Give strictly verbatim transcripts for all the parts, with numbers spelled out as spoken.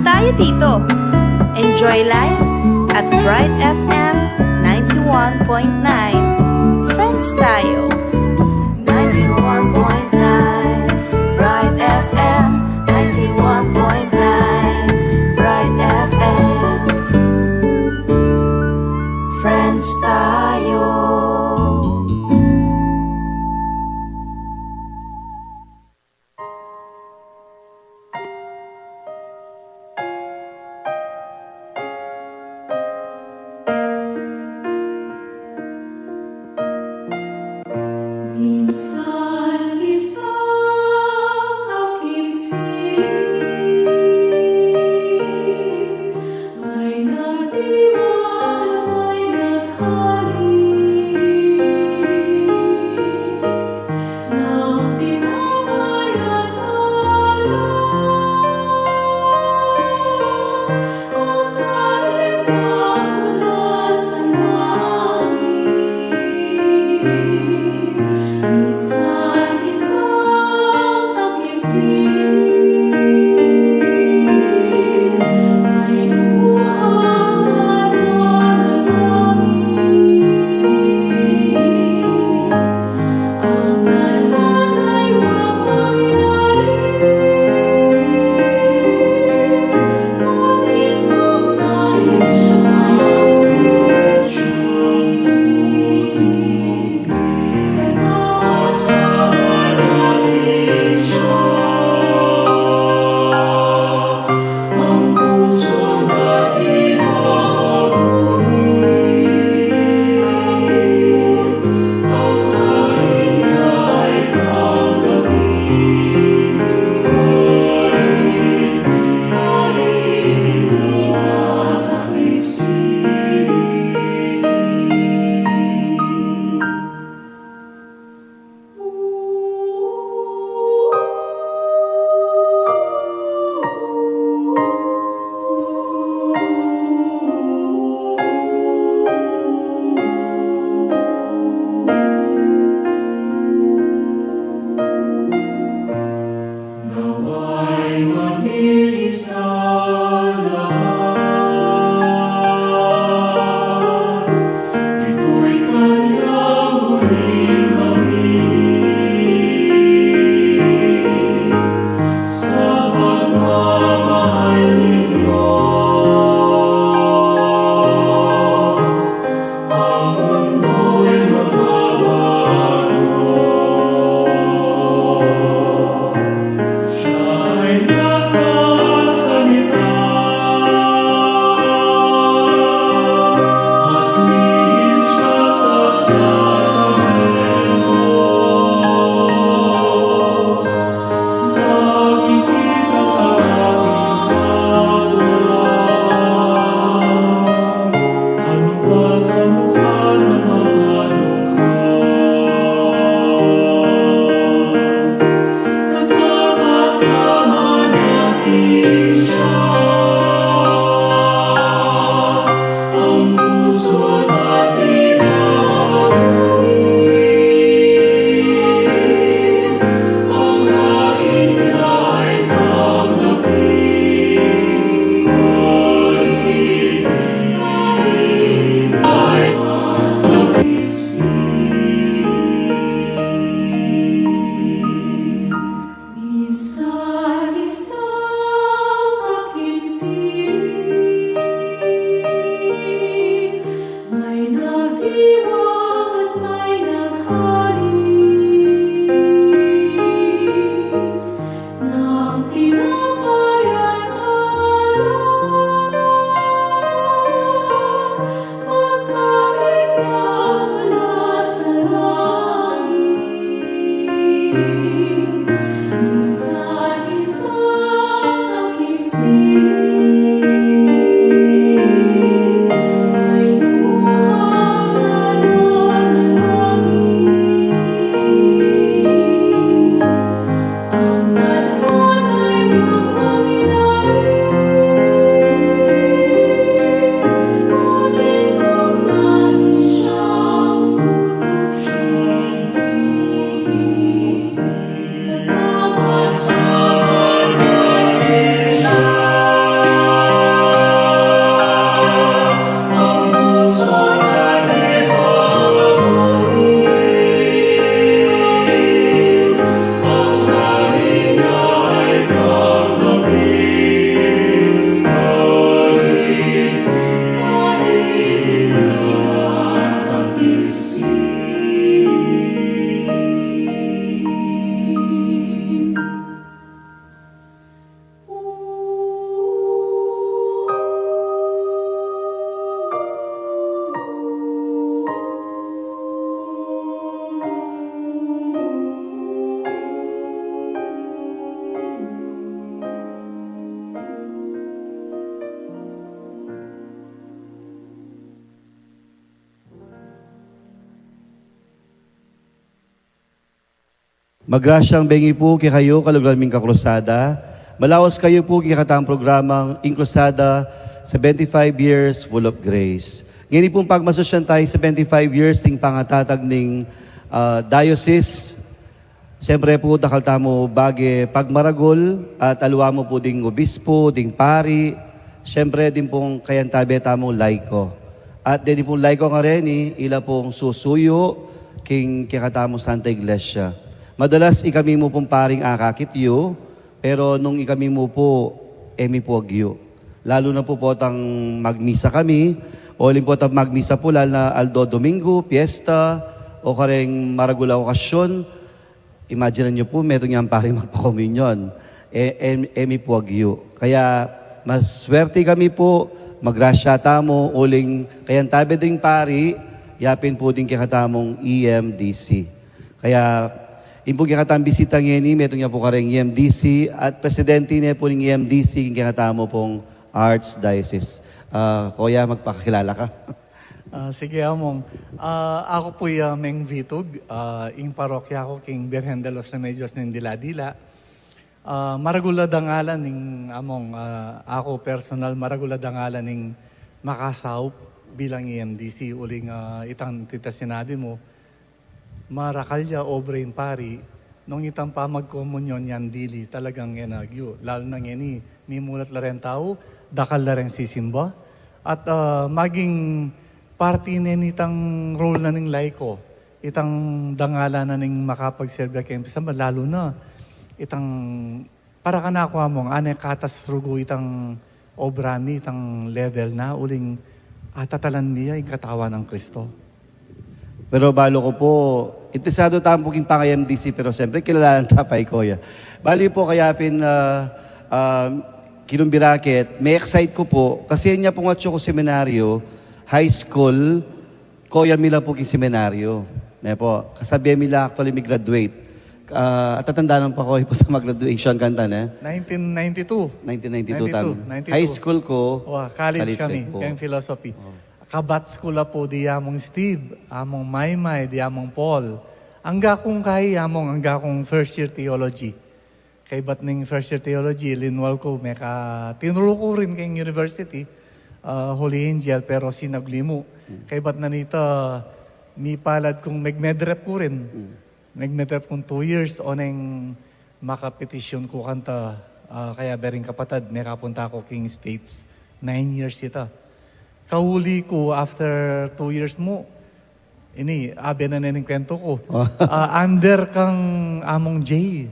Tayo dito. Enjoy life at Bright F M ninety-one point nine. Friends tayo. Ninety-one point nine Bright F M, ninety-one point nine Bright F M. Friends tayo. Magrasyang bengi pu kekayu, kaluguran ming kakrusada. Malaus kayu pu kekatang programang Ing Krusada, seventy-five Years Full of Grace. Ngeni pung pagmasusyan taya ing seventy-five years ning pangatatag ning, ah, diocese. Siyempre pu, dakal tamu bage pagmaragul at aliwa mu pu ding obispo, ding pari, siyempre din pung kayantabe tamung laiko. At deni pung laiko ngareni, ila pung susuyu king kekatamung Santa Iglesia. Madalas ikami mu pung paring akakit yu, pero nung ikami mu pu, e mi pu agyu. Lalu na pu potang magmisa kami, o uling potang magmisa pu, lalu na aldo Domingo, piyesta, o kareng maragul a okasyon, imagine yu pu, metung yang paring magpakomunyon. E, e, e mi pu agyu. Kaya, maswerte kami pu, magrasya tamu, uling kayantabe ding pari, yapin pu ding kekatamung E M D C. Kaya, ing pu kekatang bisita ngeni, metung ya pu kareng E M D C, at presidente ne pu ning E M D C, ing kekatamu pung Archdiocese. Ah, Koya, magpakilala ka. Ah, sige, Among. Ah, aku pu ya Meng Vitug, ah, ing parokya ku king Birhen de los Remedios ning Dila-dila. Ah, maragul a dangalan ning, Among, ah, aku personal, maragul a dangalan ning makasaup bilang E M D C, uling, ah, itang tita sinabi mu, marakal ya obra ing pari, nung itang pamagkomunyon yang dili, talagang e na agyu. Lalu na ngeni, mimulat la reng tau, dakal la reng sisimba, at, ah, maging parte ne nitang role na ning laiko, itang dangalan na ning makapagserbi keng pisamba, lalu na itang para kanaku, Among, ane katas rugu itang obra mi, itang level na, uling atatalan mi ya ing katawan nang Kristo. Pero balu ku pu, interesadu tamu pu king pang-E M D C, pero siyempre, kilalanan ta pa i Koya. Balu pu, kaya pin, ah, ah, kinumbirakit, me-excite ku pu, kasi nya pung atsu ku seminaryo, high school, Koya, mila pu king seminaryo. Ne pu, kasabian mi la actually mi-graduate. Ah, atatandanan pa ko, ipun ta mag-graduation kanita, ne? Nineteen ninety-two. Nineteen ninety-two tam. Ninety-two, ninety-two. High school ku, wa, college kami, kayu ing philosophy. Oh. Kabatch ku la pu di Among Steve, Among Maymay, di Among Paul. Angga kung kai, Among, angga kung first year theology. Kaybat ning first year theology, linwal ku, meka tinuru ku rin keng university, ah, Holy Angel, pero sinag limu. Hmm. Kaybat na nita, mipalad kung megmedrep ku rin. Hmm. Megmedrep kung two years, oneng makapetisyon ku kanta, ah, kaya bering kapatad, mekapunta ku king States, nine years ita. Kauli ku, after two years mu, ini, abe na ne ning kwento ku. Oh. Ah, under kang Among J.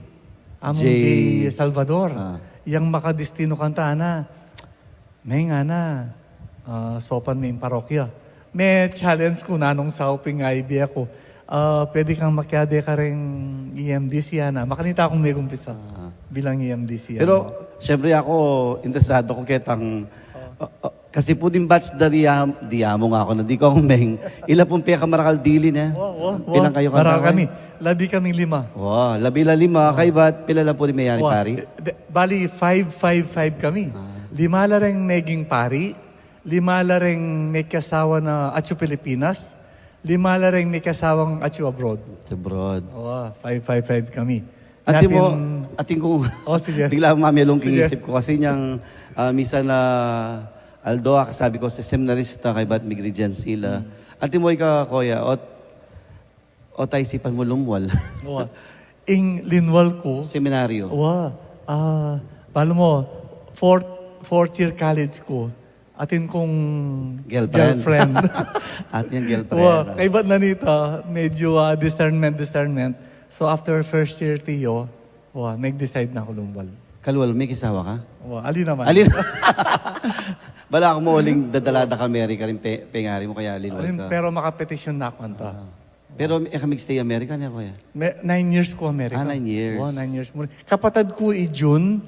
Among J. J Salvador. Ah. Yang makadestino kanta, ana. Meng, ana, ah, saupan me ing parokya. Me-challenge ku nanung saup ing idea ku. Ah, pwede kang makiabe kareng E M D C, ana. Makanita kung megumpisa. Ah. Bilang E M D C, pero, ana, siyempre aku, interesadu ku ketang, oh, ah, ah, kasi pu ding batch da di Am-, di Among, aku na, di Kong Meng. Ila pung pekamarakal dili, ne? Wa, wa, wa. Pilan kayu kanta? Marakal kami. Labi kaming lima. Wa, labi la lima. Wa. Kaybat, pila la pu ring meyari pari? De, bali, five, five, five kami. Ah. Lima la reng meging pari, lima la reng mekiasawa na atsu Pilipinas, lima la reng mekiasawang atsu abroad. Atsu abroad. Wa, five, five, five kami. Atin mu, atin kung, oh, sige, bigla mamialung king isip ku kasi nyang, ah, misan a aldo, ah, sabi ku, seminarista, kaybat mig-Regent sila. Hmm. Atin mu ika, Koya, ot, ot aisipan mu lumwal? Wa. Ing linwal ku. Seminaryo. Wa. Ah, balu mu, fourth, fourth year college ku. Atin kung girlfriend. Girlfriend. Atin yang girlfriend. Wa, kaybat na nita, medyo, ah, discernment, discernment. So, after first year T O, wa, nag-decide na ku lumwal. Kalwal, mekiasawa ka? Wa, ali naman. Ali na-, bala ku mu uling dadala da ka Amerika ring pe-, pengari mu kaya linwal ka. Alin, pero makapetisyon na ku kanta. Ah. Pero e ka mig-stay Amerika, ne, Koya? Me-, nine years ku Amerika. Ah, nine years. Wa, nine years mu. Kapatad ku i Jun,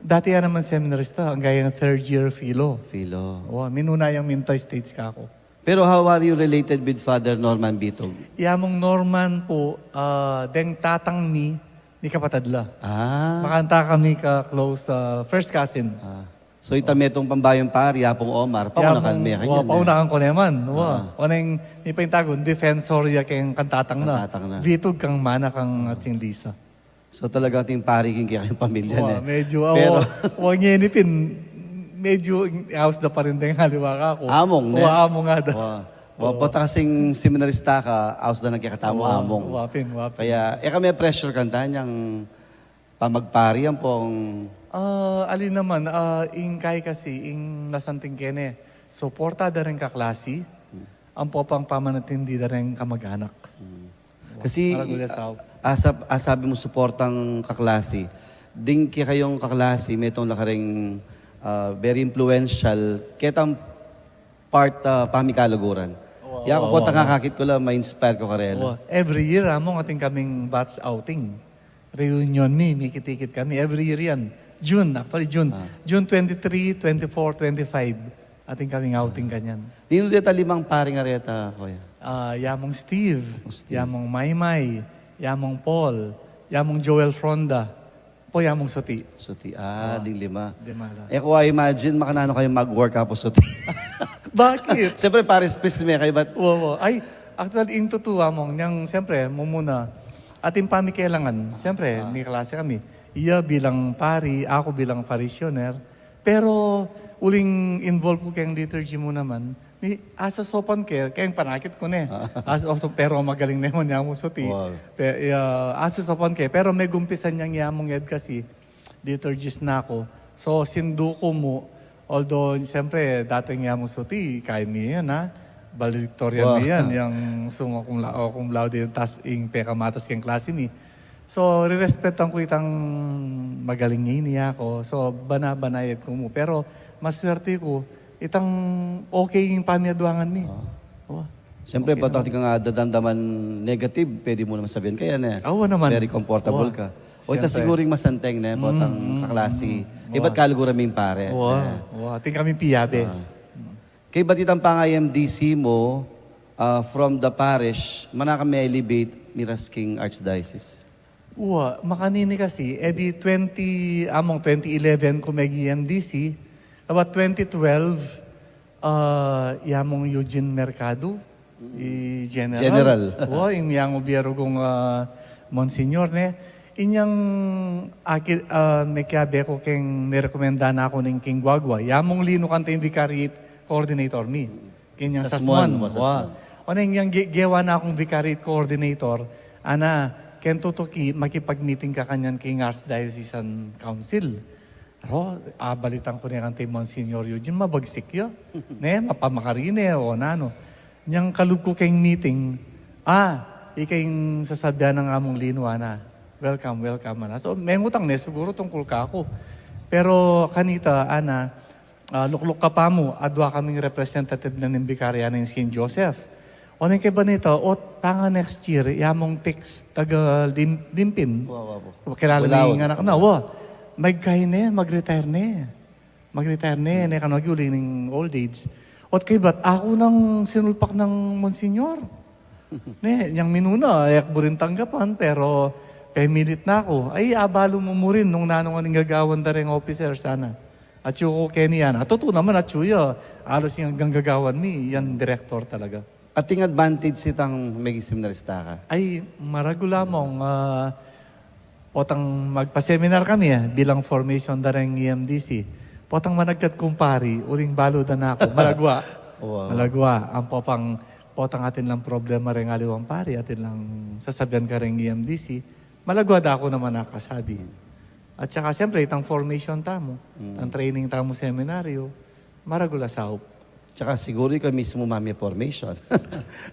dati ya naman seminarista, angga yang third year philo. Philo. Wa, minuna yang minta States kaku. Pero how are you related with Father Norman Bitug? I Among Norman pu, ah, deng tatang mi, mikapatad la. Ah. Makanta kami ka-close, ah, first cousin. Ah. So, ita metung pambayung pari, Apung Omar, ya pung, pauna kan me kanyan, wa, eh, pauna kan ku naman, wa. Ah. Oneng, mi pa ing tagun, defensor ya keng kang tatang na. Kang tatang na. Bitug kang mana kang ating Lisa. So, talagang ating pari king kekayung pamilya, wa, ne? Medyo, wa, ngeni pin, medyo aus da pa rin deng aliwa kaku. Among, ne? Wa, among ada. Wa. Wa, pota kasing seminarista ka, aus da nang kekatamu among. Wa pin, wa pin. Kaya, e ka me-pressure kanita nyang pamagpari, ampong... Ah, ali naman, ah, ingkay kasi, ing nasanting kene, suporta da ring kaklasi, ampo pang pamanatindi da ring kamag-anak. Kasi, maragul ya sau. Asa, asabi mu suportang kaklasi. Ding kekayung kaklasi, metung la karing, ah, very influential, ketang part, ah, pamikaluguran. Wa, ya wa, ku pota wa, wa. Ngakakit ku la, ma-inspire ku karela. Wa, every year, among atin kaming batch outing. Reunion mi, mikit-ikit kami. Every year yan. June, actually, June. Ah. June twenty-three, twenty-four, twenty-five. Atin kaming outing kanyan. Ninu deta limang paring areta, kuya? Ah, yamong Steve, Steve. Yamong Maymay, yamong Paul, yamong Joel Fronda, po yamong Suti. Suti. Ah, ding lima. Lima la. E ku a-imagine, makananu kayu mag-work apo Suti. Bakit? Siyempre, pares priest me kayu, but... Wa, wa. Ay, actually, ing tutu, among, nyang, siyempre, mumuna, atin pamikelangan. Siyempre, ah, mi klase kami. Iya bilang pari, aku bilang parishioner. Pero uling involve ku keng liturgy mu naman, mi, asosopan ke, keng panakit ku ne. Asosopan, pero magaling ne man yamung Suti. Wow. Pe-, ya, asosopan ke, pero megumpisan yang yamung ed kasi, liturgist na ku. So, sindu ku mu, although, siyempre, dating yamung Suti, kaya mi yan, ha? Valedictorian mi yan, yang summa cum la-, o cum laude, tas ing pekamatas keng klase mi. So, rirespetuan ku itang magaling ngeni aku. So, bana-banayad ku mu. Pero, maswerte ku, itang okay ing pamiaduangan mi. Ah. Wa. Siyempre, okay naman. Pota atin kang daramdaman negative, pwede mu naman sabihan kaya ne. Awa naman. Very comfortable ka. Wa. O, ita siyempre. Siguro ing masanteng ne, potang kaklasi. Mm, mm. Wa. Ibat kaluguran mi ing pare. Wa, wa. Atin kaming piyabe. Ah. Kaybat itang panga-M D C mu, ah, from the parish, mana ka me-elevate miras king archdiocese? Wa, makanini kasi, e di twenty, among twenty eleven ku meg-M D C, about twenty twelve, ah, yamong Eugene Mercado, i General. General. Wa, ing miyang gobierno kung, ah, Monsignor, ne? Inyang aki-, ah, mekiabe ku keng nirekomenda na ku ning king Guagua. Yamong Lino kanita ing vicariate coordinator mi. Keng yang Sasmuan, Sasmuan, wa, wa. Sasmuan. O, neng yang ge-, gewa na kung vicariate coordinator, ana, keng tutuki, makipag-meeting ka kanyan keng Archdiocesan Council. Aro, abalitan ku ne kanita i Monsignor Eugene, mabagsik ya. Ne, mapamakari ne, o nanu. Nyang kalub ku keng meeting, ah, ika ing sasabian nang Among Lino, ana. Welcome, welcome, ana. So, mengutang ne, siguro tungkul kaku. Pero kanita, ana, ah, lukluk ka pa mu, adua kaming representative na ning bikarya ning Saint Joseph. O neng kaybat nita, o, tanga next year, yamong Tix taga Lim-, Limpin. Wa, wa, wa. Kilala mi ing anak na, wa. Mag-, kaya ne, mag-retire ne. Mag-retire ne, ne, kanu agi uli ning old age. Ot kaybat, aku nang sinulpak nang Monsignor. Ne, nyang minuna, e ku buring tanggapan, pero pemilit na ku. Ay, abalu mu mu rin nung nanu ngan ing gagawan da reng officer sana. Atyu ku keni, ana. Tutu naman, atyu ya. Alos ing anggang gagawan mi, yang direktor talaga. Ating advantage itang meging seminarista ka? Ay, maragul, among, ah, potang magpa-seminar kami, ah, bilang formation da reng E M D C. Potang managkat kung pari, uling balu da na ku. Malagwa. Wow. Malagwa. Ampo pang potang atin lang problema reng aliwang pari, atin lang sasabian kareng E M D C. Malagwa da ku naman nakasabi. At saka, siyempre, itang formation tamu, itang training tamu seminaryo, maragul a saup. Tsaka siguro ikaw mismu mamie formation.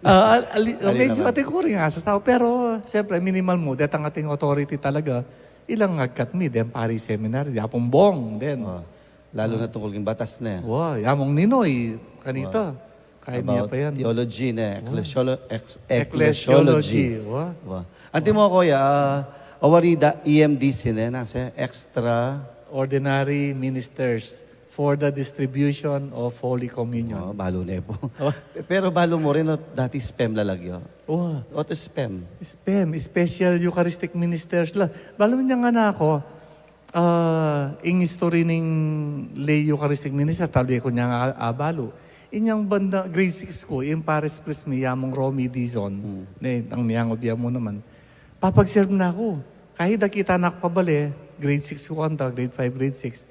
Ah, al-, ali-, ali medyo naman. Atin ku rin nga sa saup, pero, siyempre, minimal mu, detang ating authority talaga, ilang agkat mi, den pari seminary, Yapong Bong, den. Ah, lalo na tungkol king batas na. Wa, yamong Ninoy, kanita. Wa. Kaya mi pa yan. About theology na, ecclesiolo-, ex-, ecclesiology. Ecclesiology, wa. Wa. Antimo, kuya, ah, awari da E M D C na, nasa extra ordinary ministers for the distribution of Holy Communion. Oh, balu ne pu. Oh. Pero balu mu rin, no, dati spem la lagyu. Wa. Ot spem? Spem, Special Eucharistic Ministers la. Balu mu, inyang anak ku, ah, ing history ning lay Eucharistic Minister, talu e ku nyang a-, abalu. Inyang banda, grade six ku, ing parish priest mi, yamong Romy Dizon, ne, ang miyang obya mu naman. Papag-serve na ku. Kahit dakita na ku pa bale, grade six ku kanita, grade five, grade six.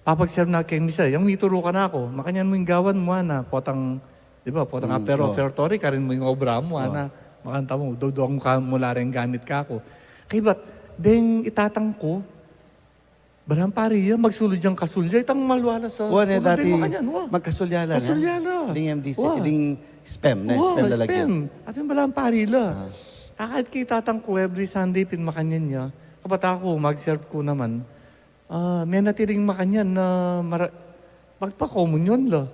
Papag-serve na keng misa, yang mituru kanaku, makanyan mu ing gawan mu, ana, potang, di ba, potang after offertory, karin mu ing obra mu, ana, makanta mu, dudung ka mu la reng gamit kaku. Kaybat, deng itatang ku, balang pari ya, magsulud yang kasulya, itang malwala sa sulud, dati, makanyan, wa. Magkasulya la, ne? Kasulya la. Ding M D C, ding spem, ne? Wa, spem lalagyan. Spem. Atin balang pari la. Akakit ku itatang ku, every Sunday pin makanyan ya. Kabat aku, mag-serve ku naman. Ah, menatiling makanyan na mara-, magpakomunyon la.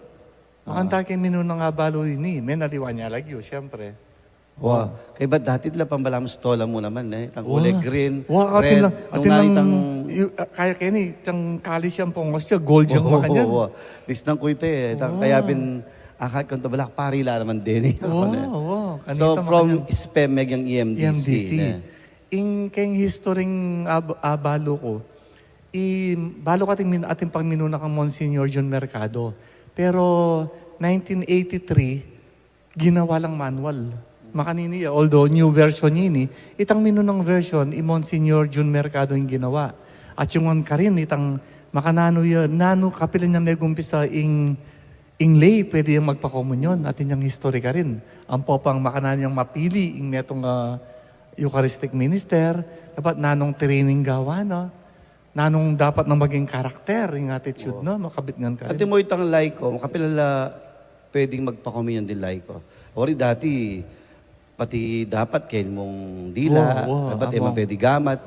Makanta ke minunang abalu ini, menaliwan ya lagyu, siyempre. Wa, kaybat dati la pang balamu stola mu naman, ne? Itang kulay green, red, nung atin nani lang, itang yu-, ah, kaya keni, itang kalis yang pungos ya, gold yang makanyan. Wa, wa. Tisnan ku ita, e. Itang kaya pin, akakit ku, balak pari la naman deni. Wa, wa. So, kanita from makanyan. Spem, megang E M D C, E M D C, ne? Ing keng historyng ab-, abalu ku, i, balu ku atin min-, atin pang minuna kang Monsignor Jun Mercado. Pero nineteen eighty-three, ginawa lang manual. Makanini ya, although new version ini, itang minunang version, i Monsignor Jun Mercado ing ginawa. At yung karin, itang makananu ya, nanu kapilan yang megumpisa ing, ing lay, pwede yang magpakomunyon, atin yang history karin. Ampo pang makananu yang mapili, ing metung, ah, Eucharistic minister, dapat nanung training gawa na, nanung dapat na maging karakter, ing attitude na, makabit ngan karin. Atin mu itang laiko, makapilala pwedeng magpakomunyon ding laiko. Wari dati, pati dapat keni mung dila, dapat e man pwede gamat,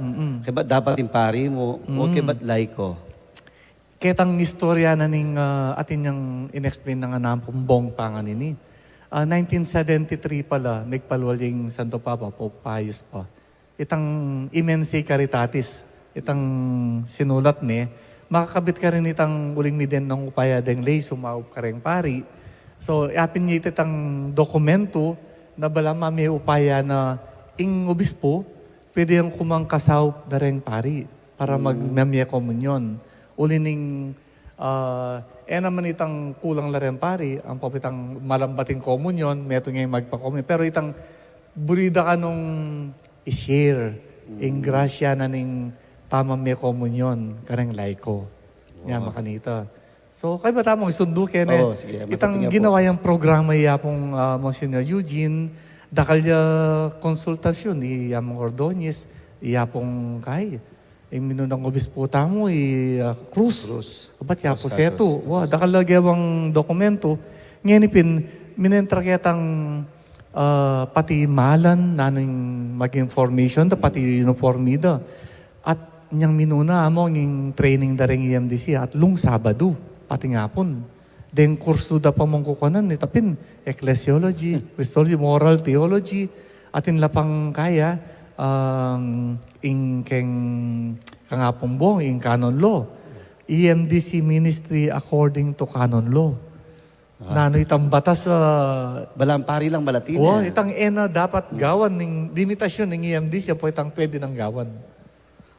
kaybat dapat ing pari mu, o kaybat laiko. Ketang istorya na ning, ah, atin yang in-explain na nga Nampung Bong pa ngan ini. Ah, nineteen seventy-three pala, migpalwal ing Santo Papa, Pope Pius pa. Itang Imensae Caritatis, itang sinulat ne, makakabit karin itang uling miden nang upaya deng lay sumaup kareng pari. So, yapin ya ita itang dokumentu na bala mamie upaya na ing obispo, pwede yang kumang kasaup da reng pari para mag-, mamie komunyon. Uli ning, ah, e naman itang kulang la reng pari, ampo itang malambat ing komunyon, metung ya ing magpakomunyon. Pero itang buri da kanung i-share ing grasya na ning pamamie komunyon kareng laiko. Nya makanita. So, kaybat mu, isundu ke ne. Itang ginawa yang programa i Apung, ah, Monsignor Eugene, dakal ya konsultasyun, i Among Ordonez, i Apung kay, ing minunang obispo tamu, i, ah, Cruz. Cruz. Abat ya pu setu. Wa, dakal la gewang dokumentu. Ngeni pin, minentra ketang, ah, pati malan, nanung mag-information da, pati uniforme da. At nyang minuna, among ing training da reng E M D C, atlung Sabadu, pati ngapun. Deng kursu da pamung kukuanan, ita pin, ecclesiology, Christology, moral theology, atin la pang kaya, um, ing keng kang Apung Bong, ing canon law. E M D C ministry according to canon law. Nanu itang batas, ah, balang pari lang malati na. Itang e na dapat gawan ning limitasyon ning E M D C, ampo itang pwede nang gawan.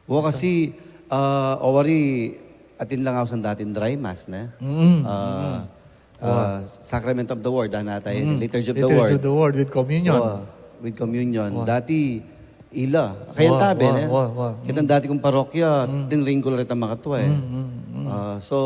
Wa, kasi, ah, o wari, atin lang ausan dating dry mass, ne? Mm, ah, Sacrament of the Word, ana, tayo, Liturgy of the Word. Liturgy of the Word with communion. Wa, with communion. Dati, ila. Kaya tabi, ne? Wa, wa. Kitang dati kung parokya, tinring ku la reta makatwa, e. Ah, so,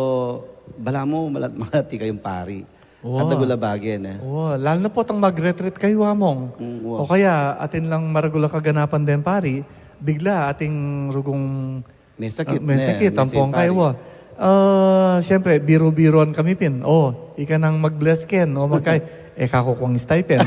balamu, malat-, malati kayung pari. Wa. At nagulabage, ne? Wa, lalo na pu itang mag-retreat kayu, Among. Mm, wa. O kaya, atin lang maragul a kaganapan deng pari, bigla, atin rugung mesakit, ah, mesakit, ne? Mesakit, ampong pari. Kayu, wa. Ah, siyempre, biru-biruan kami pin. O, ika nang mag-bless ken, o magkay, e, kaku kung stipend.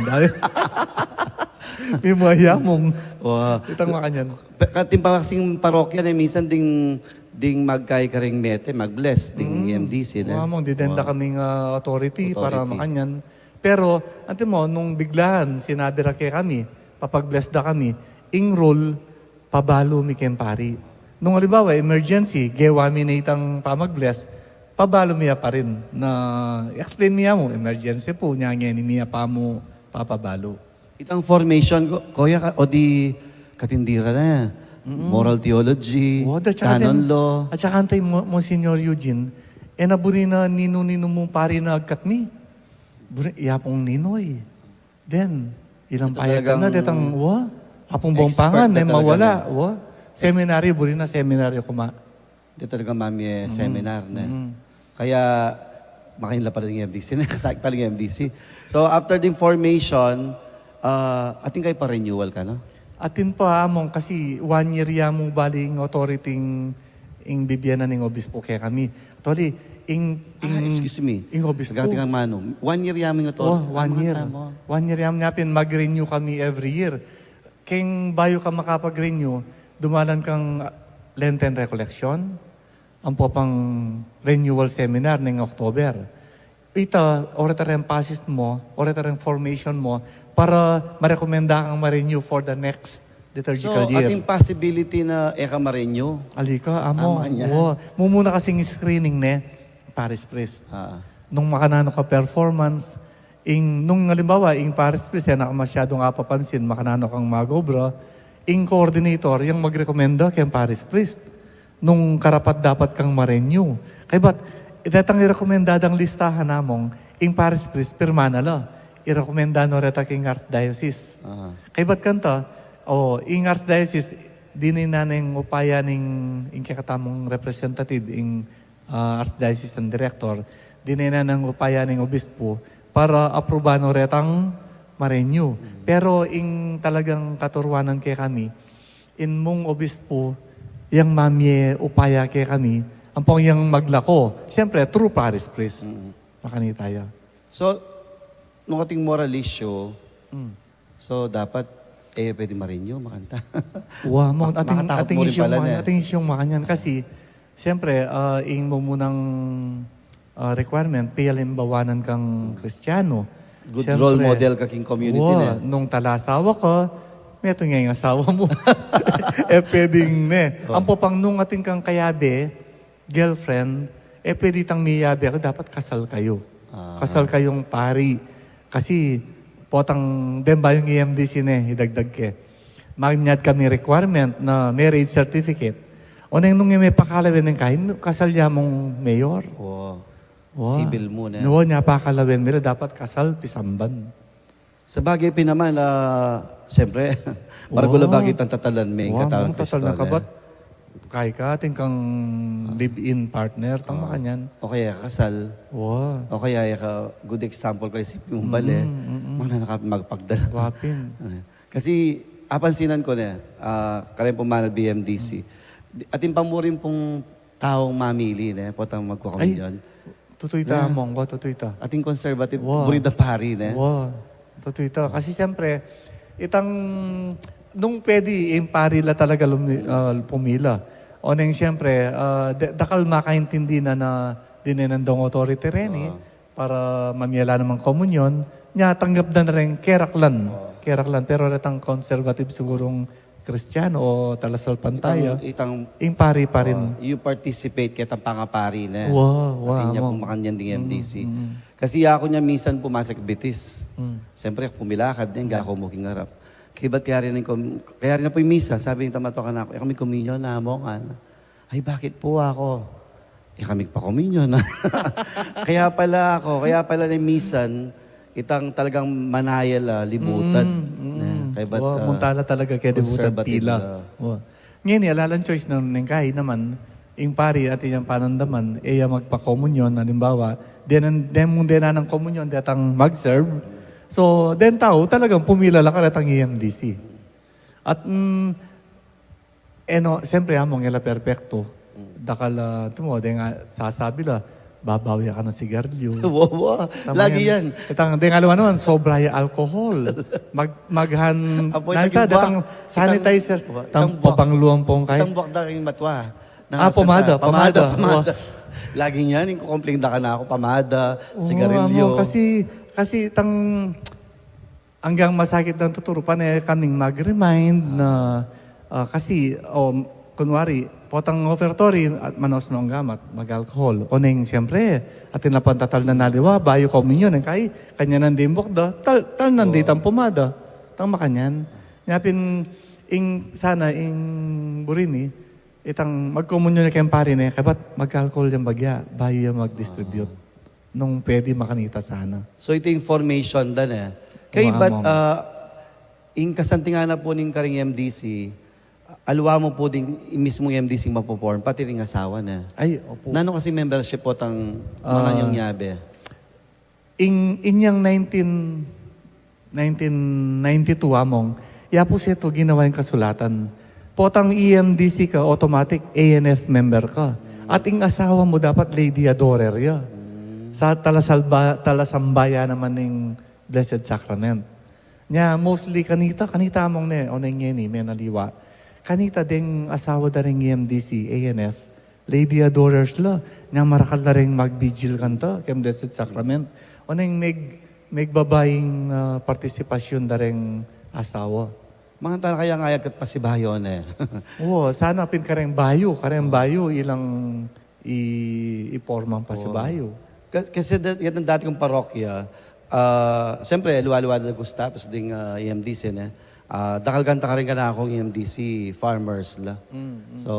Mimaya mung. Wa. Itang makanyan. Pe-, katimpa kasing parokya ne, minsan ding, ding magkay kareng mete, mag-bless, ding E M D C, ne? Wa, Among, didenda kaming, ah, authority para makanyan. Pero, anti mo, nung biglaan, sinabi ra kekami, papag-bless da kami, ing rule, pabalu mi keng pari. Nung halimbawa, emergency, gewa mi na itang pamag-bless, pabalu mi ya pa rin. Na, explain mi ya mu, emergency pu, nya ngeni mi ya pa mu papabalu. Itang formation, ko-, koya ka, o di katindira na. Mm-mm. Moral theology, canon law. At saka antay, Mo-, Monsignor Eugene, e na buri na ninu-ninu mung pari na agkat mi. Buri, iya pung ninoy. Then, ilang payag na, detang, wa, Apung Bong pa ngan, e, mawala, wa. Seminary, buri na seminary ku ma. Di talaga mami e seminar, ne? Mm. Kaya, makain la pala ning M D C, ne? Kasali pala ning M D C. So, after the formation, ah, atin kayu pa renewal ka, no? Atin pa, among, kasi one year ya mu bali ing authority ing, ing bibie na ning obispo kekami. Actually, ing, Ah, ing, excuse me. Ing obispo. Gati kang manu. One year ya mu ing authority. Oh, one year. One year ya mu, nya pin mag-renew kami every year. Keng bayu ka makapag-renew, dumalan kang Lenten Recollection, ampo pang renewal seminar ning October. Ita, oreta reng passes mu, oreta reng formation mu, para marekomenda kang ma-renew for the next liturgical year. So, ating possibility na e ka ma-renew? Ali ka, amo. Amo, nya. Oo. Mumuna kasing screening ne, parish priest. Ah. Nung makananu ka performance, ing, nung alimbawa, ing parish priest, e na ka masyadung apapansin, makananu kang mag-obra, ing coordinator, yang magrekomenda keng parish priest nung karapat-dapat kang ma-renew. Kaybat, detang irekomenda dang listahan namung, ing parish priest, pirma na la. Irekomenda no reta king archdiocese. Aha. Kaybat kanta, o, ing archdiocese, dininan neng upaya ning, ing kekatamung representative, ing ah, archdiocesan director, dininan neng upaya ning obispo para apruban no retang ma-renew. Mm. Pero ing talagang katuruanan kekami, ing mung obispo, yang mamie upaya kekami, ampong yang maglako, siyempre, through parish priest. Mm. Makanita ya. So, nung ating moral issue, Mm. So, dapat, e pwede ma-renew, makanta. Wa, mo, Ma-, ating, makatakot ating mu rin isyung pala makanyan, ne? Ating isyung makanyan. Kasi, siyempre, ah, ing mumunang, ah, requirement, pialimbawanan kang Kristiyanu. Good role model ka king community, wa, ne? Nung talasawa ka, metung ya ing asawa mu. E pwedeng, ne? Oh. Ampo pang nung ating kang kayabe, girlfriend, e pwede itang miyabe ka, dapat kasal kayu. Ah. Kasal kayung pari. Kasi, potang deng bayung E M D C ne, idagdag ke. Manyad kami requirement na marriage certificate. Oneng nung e me pakalawen ing kayi, kasal ya mung mayor. Wow. Wow. Civil mu ne. Wa, nya pakalawen me la, dapat kasal, pisamban. Sabagay pin naman, ah, siyempre, maragul a bagay itang tatalan me ing katawan ning Kristo, tatal na ne? Kabat, kay ka, atin kang live-in partner, tang makanyan. O kaya kasal. Wa. O kaya, e ka, good example ka, isipin mu bale. Mm, mm, mm. Mana na ka magpagdala. Wa pin. Kasi, apansinan ku ne, ah, kareng pumanal B M D C. Atin pa mu rin pung taung mamili, ne, potang magkukomunyon. Ay, tutu ita, ne? Among, wa, tutu ita. Ating conservative, wa, buri da pari, ne? Wa, tutu ita. Kasi siyempre, itang, nung pwede, ing pari la talaga lumi-, ah, pumila. Oneng siyempre, ah, de-, dakal makaintindi na na dininan dong authority reni, wa, para mamie la namang komunyon, nya tanggap da na ring keraklan. Wa. Keraklan, pero retang conservative sigurung Kristiyan o talasalpantaya, itang, itang, ing pari pa rin. O, you participate ketang pangapari, ne? Wa, wa, atin ya pung makanyan ding M D C. Mm, mm. Kasi aku nya minsan pumasek bitis. Mm. Siyempre, pumilakad ne, mm, gaku mu king arap. Kaybat kayari na pu ing misa, sabi ning tama to kanaku, "E kami komunyon, Among, a." Ay, bakit po ako? E kami pa komunyon. Kaya pala ako, kaya pala ne minsan, itang talagang manayal, ah, libutan. Mm, mm. Kaybat, wa, ah, munta la talaga kaya libutan conservative pila. La. Wa. Ngeni, ala lang choice na ning kayi naman, ing pari atin yang panandaman, e ya magpakomunyon, alimbawa, deng, deng mung deng nanang komunyon, detang mag-serve. So, deng tau, talagang pumila la karetang E M D C. At, mm, e no, siyempre, Among, e la perpekto. Mm. Dakal, ah, tumo, deng, ah, sasabi la, babawi ka na sigarilyo. Wa, wa. Tama yan. Lagi yan. Itang, deng aliwa naman, sobra ya alcohol. Mag-, maghan, apo, nalta, itang buak, datang sanitizer. Itang, itang buak. Itang pabangluan pung kayi. Itang buak da king matwa. Ah, pomada, pomada, pomada, pomada. Wa. Lagi yan, ing kukomplain da kanaku, pomada, sigarilyo. Wa, Among, kasi, kasi itang Anggang masakit nang tuturu, pane kaming mag-remind na, ah, kasi, o, kunwari, potang offertory, at manos no anggamat, mag-alcohol. Oneng, siyempre, atin la pang tatal na naliwa, bayu komunyon, e kayi, kanyan nang dimbok da, tal-, talnan da itang pomada. Tang makanyan. Nya pin, ing, sana, ing buri mi, itang magkomunyon ya keng pari ne, kabat mag-alcohol yang bagya, bayu yang mag-distribute. Nung pwede makanita sana. So, iti information da ne. Kabat, ah, ing kasantinganan pu ning karing M D C, ah, Aliwa mu pu ding mismung M D C mapoporm, pati ring asawa na. Ay, opo. Nanu kasi membership potang Ah. mananyang nyabe? Ing, inyang nineteen, nineteen ninety-two, among, ya pu setu ginawa ing kasulatan. Potang E M D C ka, automatic A N F member ka. At ing asawa mu dapat Lady Adorer ya. Sa talasalba-, talasambaya naman ning Blessed Sacrament. Nya, mostly kanita, kanita among ne, o neng ngeni, menaliwa. Kanita deng asawa da ring E M D C, A N F, Lady Adorers la, nya marakal la ring magvigil kanta, keng Blessed Sacrament. O neng meg-, megbabaying, ah, partisipasyon da ring asawa. Mangan tala kaya nga agkat pasibayu ne. Oo, sana pin kareng bayu, kareng bayu, ilang i-, ipormang pasibayu. Oo. Kas-, kasi da-, yan ang dati kong parokya. Ah, siyempre, aliwa-aliwa na ring status ding, ah, E M D C, ne? Ah, dakal kanta karin kanakung E M D C, farmers la. Mm, mm. So,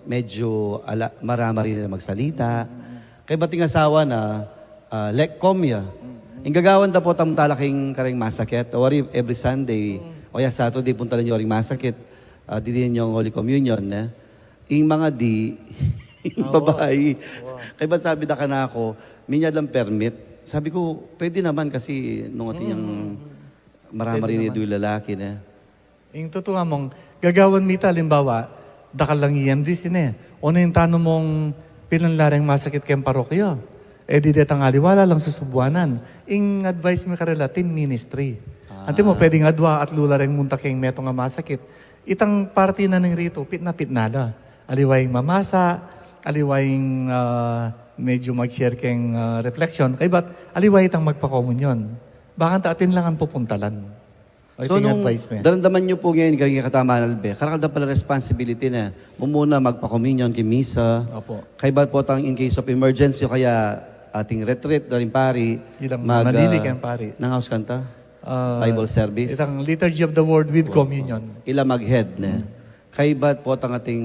medyo ala-, marama rin na magsalita. Mm, mm. Kaybat ing asawa na, ah, lekkom ya. Mm, mm. Ing gagawan da potang tala king kareng masakit. O wari, every Sunday, o ya Saturday, punta rin yung ring masakit. Ah, didinan yung Holy Communion, ne? Ing mangadi, ing babai. Kaybat sabi da kanaku, minyad lang permit. Sabi ku, pwede naman kasi nung atin yang marama rin lalaki na. Ing tutu among, gagawan mi ta, alimbawa, dakal lang E M D C ne. O nung tanung mung pilan la ring masakit keng parokya. E di detang aliwa la lang susubuanan. Ing advice mi karela, team ministry. Antimo, pwedeng adwa, atlu la ring munta keng metung a masakit. Itang parti na ning ritu, pitna-pitna la. Aliwa ing mamasa, aliwa ing, ah, medyo mag-share keng, ah, reflection. Kaybat, aliwa itang magpakomunyon. Bakanta atin lang ang pupuntalan. So, nung daramdaman yu pu ngeni, kareng kataman albe, karakal da pala responsibility na. Mumuna magpakomunyon king misa. Opo. Kaybat potang in case of emergency o kaya atin retreat, da ring pari, ilang mag-, manalili keng pari. Nang house kanta? Ah, Bible service. Itang Liturgy of the Word with communion. Ila mag-head ne. Kaybat potang atin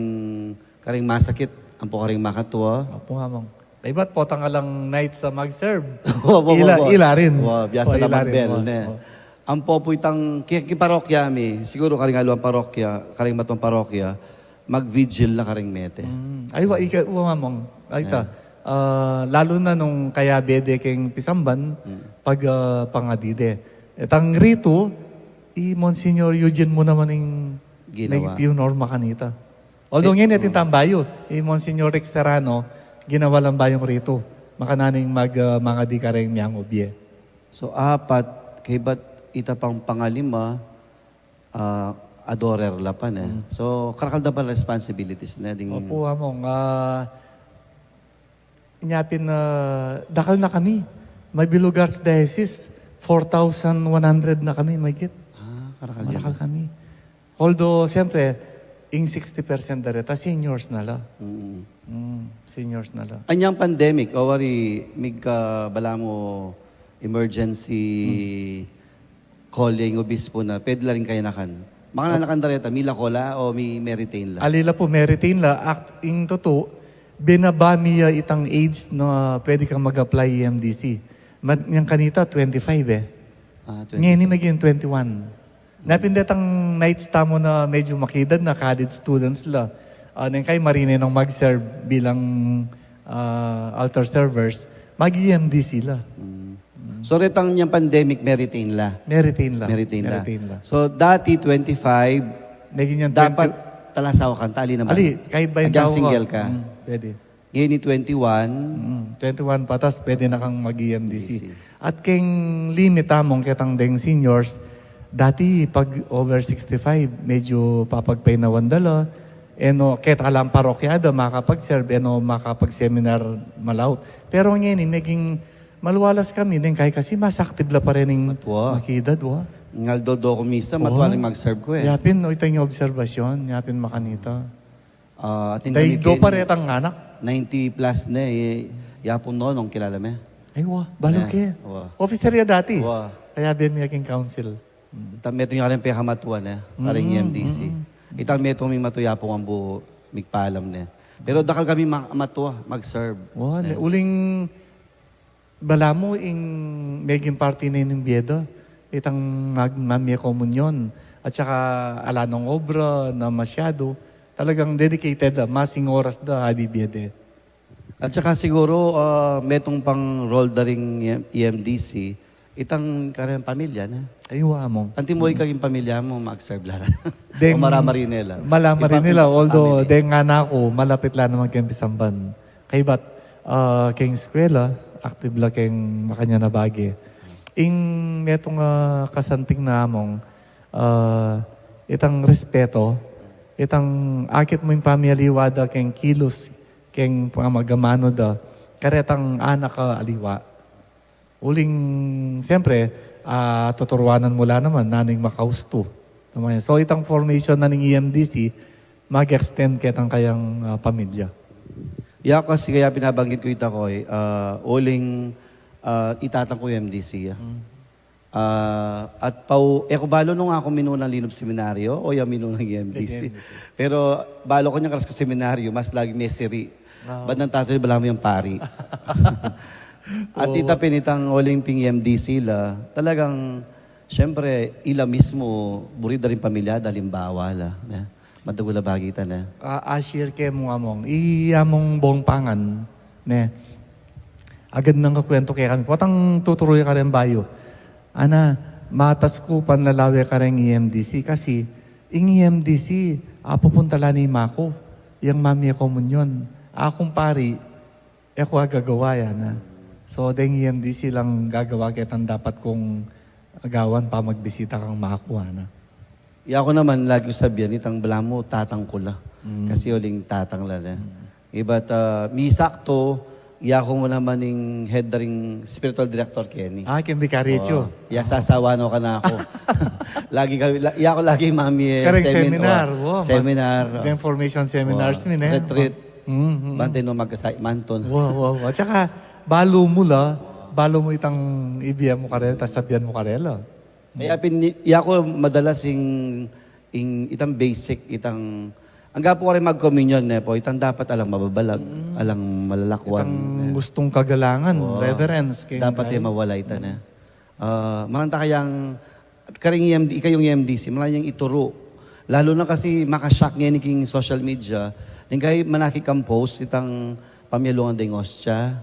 kareng masakit, ampo kareng makatua. Opo, among. Kaybat potang alang nights a mag-serve. Opo, ila, opo. Ila rin. Wa, biasa na ila rin, magbel, wa, ne. Wa. Ampo pu itang ki-, king parokya mi, siguru kareng aliwang parokya, kareng matuang parokya, mag-vigil na kareng mete. Mm. Ay, wa, ika, wa, among. Ay, ta. Ah, lalu na nung kayabe de keng pisamban, pag, ah, pangadi de. Itang ritu, i Monsignor Eugene mu naman ing ginawa. Nagpinunorma kanita. Although ngeni atin tang bayu, i Monsignor Rick Serrano, ginawa lang bayung ritu. Makananu ing mag-, ah, mangadi kareng miangubie. So, apat, kaybat ita pang pangalima, ah, adorer la pa ne. Mm. So, karakal da pala responsibilities ne, ding. Opo, among, ah, inya pin, ah, dakal na kami. Maybellugar Archdiocese, four thousand one hundred na kami, mahigit. Ah, karakal yan. Marakal kami. Although, siyempre, ing sixty percent da reta, seniors na la. Mm. Mm, seniors na la. Anyang pandemic, o wari, migka balamu emergency call ya ing obispo na, pwede la rin kayanakan. Makananakan da reta, milako la o mi-, me-retain la? Ali la pu, me-retain la. Act, ing tutu, binaba mi ya itang age na pwede kang mag-apply E M D C. Mat-, yang kanita, twenty-five e. Ah, twenty-five. Ngeni maging twenty-one. Napin detang knights tamu na medyo makidad na, college students la. Ah, neng kay marine nang mag-serve bilang, ah, altar servers, mag-E M D C la. Mm. So, retang yang pandemic, me-retain la? Me-retain la. Me-retain la. Me-retain la. So, dati twenty-five, naging yang dapat twenty. Talasawa kang tali naman. Ali, kahit ba yung agyang tao ka, single ka. Mm, pwede. Ngeni twenty-one. Mm, twenty-one patas, pwede na kang mag-E M D C. E M D C. At keng limit among ketang deng seniors, dati pag over sixty-five, medyo papagpainawan da la, e no, keta lang parokya da makapag-serve, e no makapag-seminar malaut. Pero ngeni, meging maluwalas kami, neng kay kasi mas active la pa rin ing matua. Makidad, wa. Ngaldo do ku misa, wa. Matua rin mag-serve ku e. Yapin, o, itang obserbasyon, yapin makanita. Ah, atin kami daigdo pa retang anak. Ninety plus ne, e, yapun Nonong, kilala me? Ay, wa, balu ke. Wa. Officer ya dati. Wa. Kaya ben mi king council. Mm. Itang metung ya kareng pekamatua ne, kareng E M D C. Mm, mm, mm. Itang metung ming matua yapun ambu migpalam ne. Pero dakal kami ma-, matua, mag-serve. Wa, ne, uling balamu ing meging parti ne ning bie da, itang mag-, mamie komunyon, At saka ala nang obra na masyadu, talagang dedicated da, masing oras da, ibibie de. At saka siguru, ah, metung pang role da ring E M D C, itang kareng pamilya na. Ay, wa, Among. Antimo ika king pamilya mu, mag-serve la. Deng, o marama rin nila? Marama rin nila, although family, deng ngana ku, malapit la naman keng pisamban. Kaybat, ah, keng eskwela, active la keng makanyan a bage. Ing metung a kasanting na, Among, ah, itang respeto, itang akit mu ing pamialiwa da keng kilus, keng pamagamanu da, karetang anak a aliwa. Uling, siyempre, ah, tuturuanan mu la naman, nanu ing makaustu. Tama yan. So, itang formation na ning E M D C, mag-extend ketang kayang, ah, pamilya. Ya, kasi kaya binabanggit ku ita, Koy, ah, uling, ah, itatang ku E M D C, ya. Ah, at pau, e ku balu nung aku minunang Linub Seminaryo o ya minunang E M D C. E M D C. Pero balu ku nyang karas ku seminaryo, mas lagi mesiri. Bat nang tatay, balamu yang pari. At ita pin itang uling ping E M D C la, talagang, siyempre, ila mismu, buri da ring pamilya da, alimbawa la, ne? Madagul a bagi ta, ne? Ah, a-share ke mu, Among. I Among Bongpangan, ne? Agad nang kakuwentu kekami. Potang tuturu ya kareng bayu. Ana, matas ku panlalawe kareng E M D C kasi ing E M D C, apupunta la ne i maku, yang mamie komunyon. Akung pari, e ku agagawa ya, ana. So, deng E M D C lang gagawa ketang dapat kung gawan pamagbisita kang maku, ana. Yaku naman, lagi ku sabian, itang balamu, tatang ku la. Mm. Kasi uling tatang la, ne? Mm. Ibat, ah, misaktu, yaku mu naman ing head da ring spiritual director keni. Ah, keng bikaryo. O, ya sasawa no kanaku. Lagi kami, la-, yaku lagi mamie kareng seminar, seminar, o, seminar, ma-, deng formation seminars, o, mi, ne? Retreat. Mm, mm. Bante no magkasay, mantun. Wa, wa, wa. At saka, balu mu la, balu mu itang ibie mu karela, tas sabian mu karela. Kaya pin, yaku madalas ing, ing, itang basic, itang, anggapu karing magkomunyon, ne po, itang dapat alang mababalag, mm, alang malalakwan, itang, ne, gustung kagalangan, o, reverence, keng dapat e mawala ita, ne. Ah, maranta kayang, karing E M D, ikayung E M D C, malayang ituru. Lalu na kasi makashock ngeni king social media, ning kay manaki kang post, itang pamialungan deng ostia.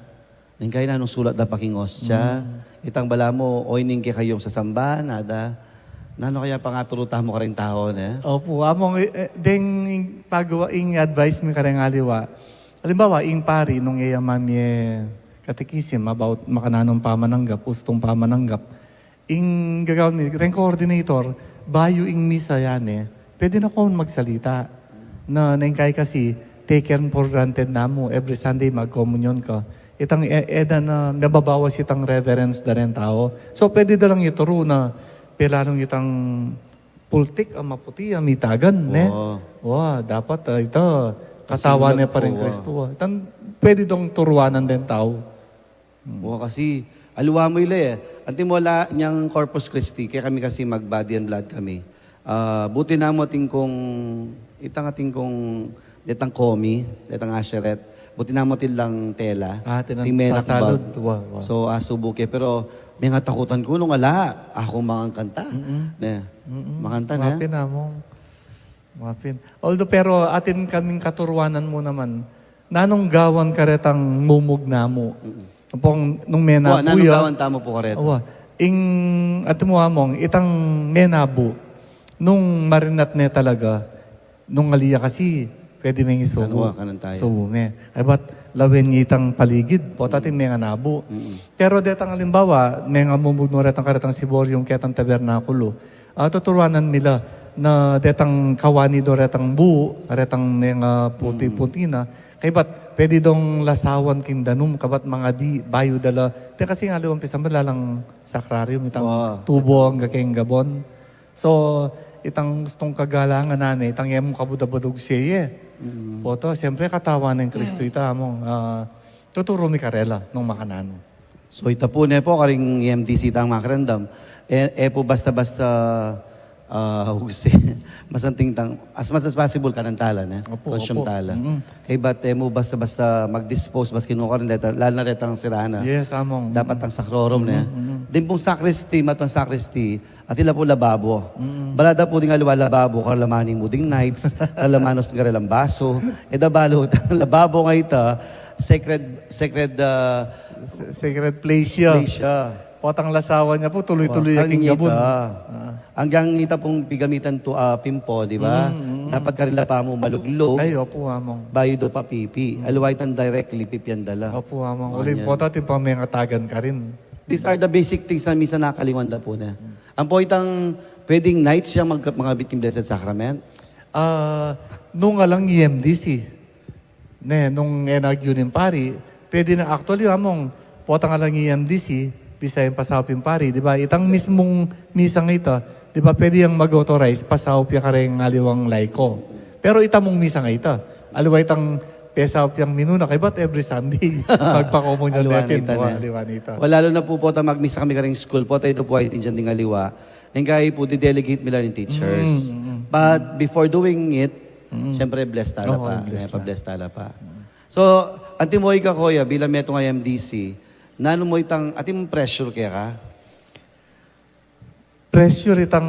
Ning kay nanung sulat da pa king ostia. Mm. Itang balamu, o ining kekayung sasamban, ada. Nanu kaya pangaturu tamu kareng tau, ne? Opu, Among, e, e, deng pagawa ing advice mi kareng aliwa. Alimbawa, ing pari nung e ya mamie katekisim about makananung pamananggap, ustung pamananggap. Ing gagawan mi, reng coordinator, bayu ing misa yan e, pwede na kong magsalita. Na, na ing kay kasi, taken for granted namu, every Sunday magkomunyon ka. Itang e-, e da na nababawas itang reverence da reng tau. So, pwede da lang ituru na, pela nung itang pultik a maputi a mitagan, ne? Wa, dapat, ah, ita, katawan ne pa ring Kristu, ah. Itang pwede dong turuanan deng tau. Hmm. O, kasi, aliwa mu ila e. Antimo la nyang Corpus Christi, kaya kami kasi mag-body and blood kami. Ah, buti namu atin kung, itang atin kung, detang komi, detang asheret, buti namu atin lang tela, ah, atin lang sasalud. Wa, wa. So, asubu ke, pero mengatakutan ku nung ala, aku mangangkanta. Mm-mm. Ne? Mm-mm. Manganta na. Mapin, Among. Mapin. Although, pero atin kaming katuruanan mu naman, nanung gawan karetang mumug namu. Mm-mm. Ampong nung menabu ya. Wa, nanung gawan tamu pu kareta? Wa. Ing, antimo, Among, itang menabu, nung marinat ne talaga, nung ali ya kasi, pwede meng isubu. Kanwa, kanan tayo. Subu me. Ay, bat lawen ne itang paligid, pota atin menganabu. Mm-mm. Pero detang alimbawa, mengamumug no retang karetang sibor yung ketang tabernakulo. Ah, tuturuanan mi la na detang kawani do retang bu, retang menga puti-puti na. Kaybat, pwede dong lasawan king danum, kabat mangadi, bayu da la. Te kasi ing aliwang pisamban, ala lang sakrarium, itang tubo angga keng gabon. So, itang gustung kagalangan na ne, itang e mu kabudabudug seye. Mm. Poto, siyempre, katawan neng Kristu ita, Among, ah, tuturu mi karela nung makananu. So, ita pu ne po, karing E M D C tang makiramdam. E, e pu basta-basta, ah, ugse. Masanting tang, as much as possible, kanan tala, ne? Opo, opo. Consume tala. Mm-mm. Kaybat e mu basta-basta mag-dispose, maski no karin deta, lalo na detang sirana. Yes, Among. Dapat tang sakrorum, ne? Mm-mm, mm-mm. Deng pung sacristy, matong sacristy, Atin la pu lababo. Balada pu ding aliwa lababo, karla manimu ding knights, karla manus ding karelang basu. E da balu, lababo nga ita, sacred, sacred, ah, Se- Sacred place ya. Place ya. Potang lasawan ya pu, tuloy-tuloy ya king gabun. Ah. Anggang ita pung pigamitan tu, ah, pimpo, di ba? Dapat karela pa mu maluglug. Ay, opu, among. Bayu do papipi. Aliwa itang directly pipian da la. Opu, among. Uli, pota atin pang mengatagan karin. These are the basic things na minsan nakaliwan da pu na. Ampo itang pwedeng knights yang mag, mangabit king Blessed Sacrament? Ah, nung alang E M D C. Ne, nung e na agyu ning pari, pwede na, actually, among, potang alang E M D C, bisa yang pasaup ing pari, di ba? Itang mismung misang ita, di ba, pwede yang mag-authorize, pasaup ya kareng aliwang laiko. Pero ita mung misang ita, aliwa itang pesaup yang minuna, kaybat every Sunday, magpakomunyon. Aliwa Natin, nita wa, na. Aliwa nita. Wala, lalo na pu pota magmisa kami kareng school, pota ito pu ay tinjan ding aliwa. Ngeni pu, didelegate mi la ring teachers. But before doing it, siyempre, bless tala Oo, pa. bless May pa-bless tala pa. So, antimo ika, kuya, bilang metung a M D C, nanu mu itang, atin pressure keka? Pressure itang,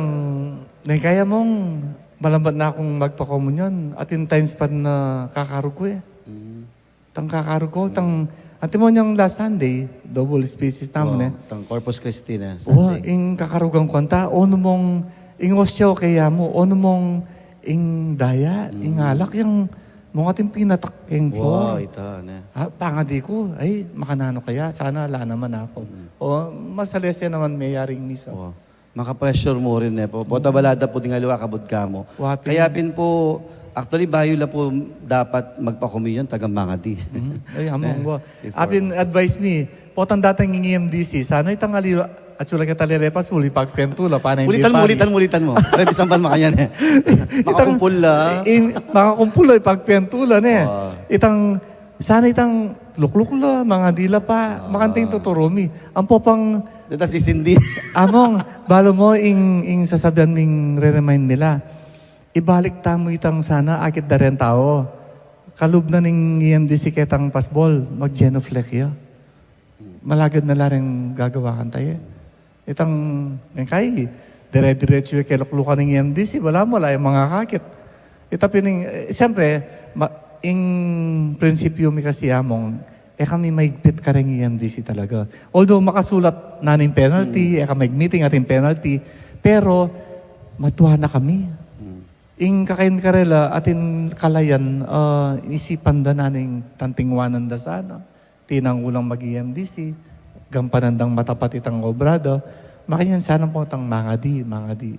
neng kaya mong malambat na akong magpakomunyon, atin times pa na kakarug ku e. Tang kakarug ku, tang, antimo yang last Sunday, double species tamu ne. Tang Corpus Christi na Wa, Sunday. Ing kakarugan ku anta, onu mong, ing osya o kaya mu, onu mong, ing daya, ing alak, yang mong atin pinatak keng floor. Ita na. Ah, pangadi ku, ay, makananu kaya, sana ala naman ako. O, masalese naman meyaring misa. Wa. Maka-pressure mu rin e pu. Pota balada pu ding aliwa kabud ka mu. Wa pin. Kaya pin pu, actually, bayu la pu dapat magpakomunyon, tagang mangadi. Ay, among wa. Before. Apin advice mi, potang datang ing E M D C, sana itang aliwa, atsu la keta lelepas, muli pagpentu la, pana ing Ulitan mu, pari. Ulitan mu, ulitan mu. Para bisan pan makanyan e. Makakumpul la. Makakumpul la, ipagpentu la ne. Itang, sana itang lukluk la, mangadi la pa, makanta ing tuturu mi. Ampo pang Deta sisindi. Among, balu mu ing, ing sasabian ming re-remind mi la. Ibalik tamu itang sana, akit da reng tau. Kalub na ning E M D C ketang pasbol, mag-genuflect ya. Malagad na la reng gagawa kanta e. Itang, neng kai, dire-diretsu ya keluklukan ning E M D C, balamu ala yang mangakakit. Ita pin ing, e, siyempre, ma-, ing prinsipyu mi kasi among, e kami maigpit kareng E M D C talaga. Although makasulat na ning penalty, e kami meeting atin penalty, pero matua na kami. Ing kakain karela, atin kalayan, ah, isipan da na ning tantingwanan da sana. Tinangu lang mag-E M D C, gampanan dang matapat itang obra da. Makanyan sana potang mangadi, mangadi.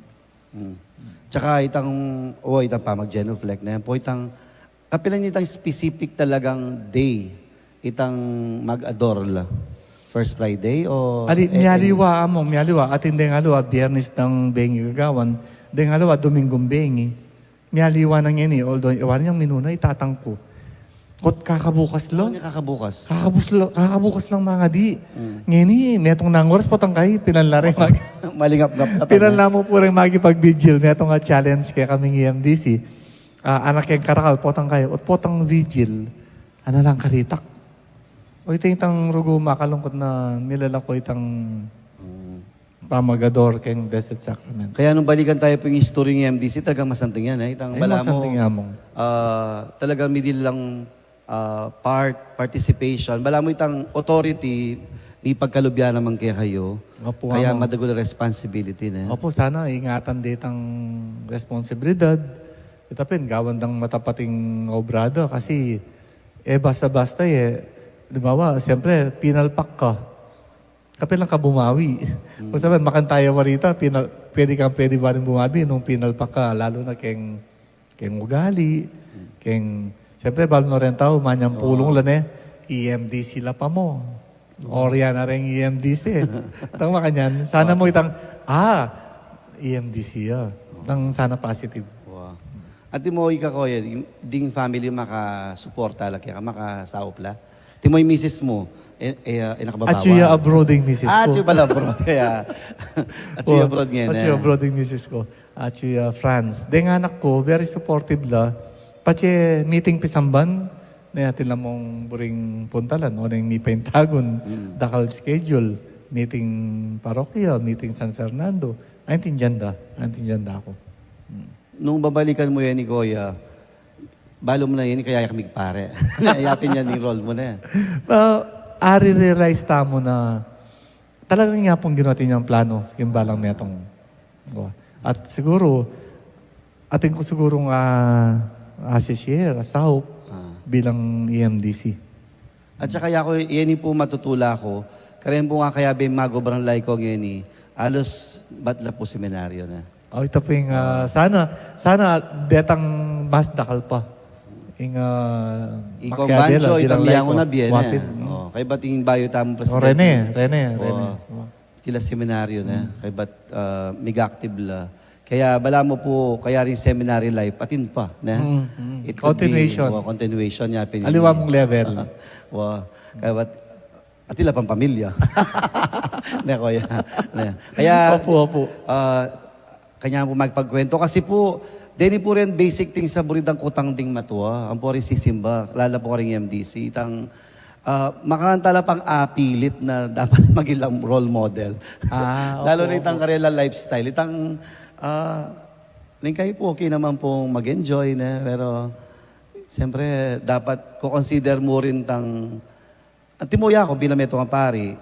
Tsaka itang, o, itang pamag-genuflect na yan pu, itang, kapilan itang specific talagang day, itang mag-adore la? First Friday o... Ali, mialiwa among, mialiwa. Atin deng aliwa, Biyernes dang bengi gagawan, deng aliwa, Domingong bengi. Mialiwa na ngeni, although, iwan yang minuna, itatang ku. Kot kakabukas lang. Kakabukas. Kakabus-, kakabukas lang mangadi. Ngeni, metung nang oras potang kai, pinanla reng mag-, Malingap-ngap na. Pinanla mu pu reng magipag-vigil, metung a challenge kekami ning E M D C. Ah, anak keng karakal, potang kai, ot potang vigil, ana lang karitak. O, ita itang rugu makalungkut na milala ku itang pamag-adore keng Blessed Sacrament. Kaya nung balikan tayu pu ing history ning M D C, talagang masanting yan, e. Itang balamu, ah, talagang midil lang, ah, part, participation. Balamu itang authority, mipagkalub ya naman kekayu. Kaya madagul a responsibility na. Opu, sana ingatan de itang responsibilidad. Ita pin, gawan dang matapat ing obra da kasi, e, basta-basta, e. Halimbawa, siyempre, pinalpak ka. Kapilan ka bumawi. Kung sabihin, makanta ya warita, pina-, pwede kang pwede pa rin bumawi nung pinalpak ka, lalo na keng, keng ugali, keng, siyempre, balu na reng tau, manyang pulung la ne, E M D C la pa mu. Orian na reng E M D C. Tang makanyan, sana mu itang, ah, E M D C ya. Tang sana positive. Wow. Antimo ika, kuya, ding, ding family makasuporta la keka, makasaup la? Antimo ing misis mu, e, e, ah, e, nakababawa. Atsu ya abroad ing misis ku. Atsu pala abroad, kaya. Atsu ya abroad ngeni. Atsu ya abroad ing misis ku. Atsu ya France. Deng anak ku, very supportive la. Patse meeting pisamban, ne atin la mung buring puntalan, oneng mipaintagun, dakal schedule, meeting parokya, meeting San Fernando. Aintindian da. Aintindian da ku. Hmm. Nung babalikan mu yan ni Koya, balu mu na yan, kaya yak migpare. Yapin yan ni role mu na. Ah, ari-realize tamu na talagang yapung Ginu atin yang plano, king balang metung. Wa. At siguru, atin ku sigurung, ah, a-share, a-saup, ah, bilang E M D C. At saka ya ku, yan pu matutula ku, karen pu nga kayabe magobrang layku ngeni, alos bat la pu seminaryo na. O, ita pu ing, ah, sana, sana detang mas dakal pa. Ing, ah, ing makiabe la, convention, bilang itang layku, liangu na bie na. Watin, mm. O, kaybat ing bayu tamung presidente. O, Rene, Rene, o, Rene. O. Kila seminaryo na, mm, kaybat, ah, mig-active la. Kaya balamu pu, kaya ring seminary life, atin pa, na? Mm, mm. It could be, continuation. O, continuation ya pin. Aliwa mung level. O, kaybat, atin la pang pamilya. Ne, Koya. Ne. Kaya, opu, opu. Ah, kanya pu magpagkwento. Kasi pu, deni pu rin basic things a buri dang kutang ding matua. Ampo rin sisimba, lala pu karing M D C. Itang, ah, makanyan tala pang apilit na dapat maging lang role model. Ah, opu, opu. Lalo na itang karela lifestyle. Itang, ah, ning kayu pu, okay naman pung mag-enjoy, ne? Pero, siyempre, dapat ko-consider mu rin tang Antimo ya ku bilang metung a pari,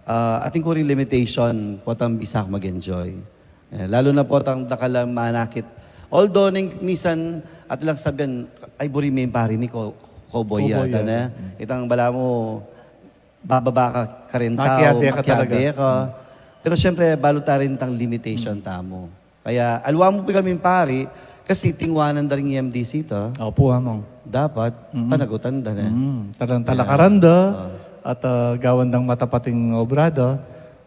ah, atin ku ring limitation potang bisa ku mag-enjoy. Eh, lalu na potang dakal a manakit. Although, ning misan, atin lang sabian, "Ay, buri me ing pari mi, ko-, cowboy yata, cowboy yata, ne?" Mm. Itang balamu, bababa ka karin tau, makiabe ka talaga. Makiabe ka. Mm. Pero siyempre, balu ta rin itang limitation tamu. Kaya, aliwa mu pu kaming pari, kasi tingwanan da ring M D C ta. Opu, Among. Dapat, mm, panagutan da, ne? Mm, talan talakaran da, ah, at, ah, gawan dang matapat ing obra da.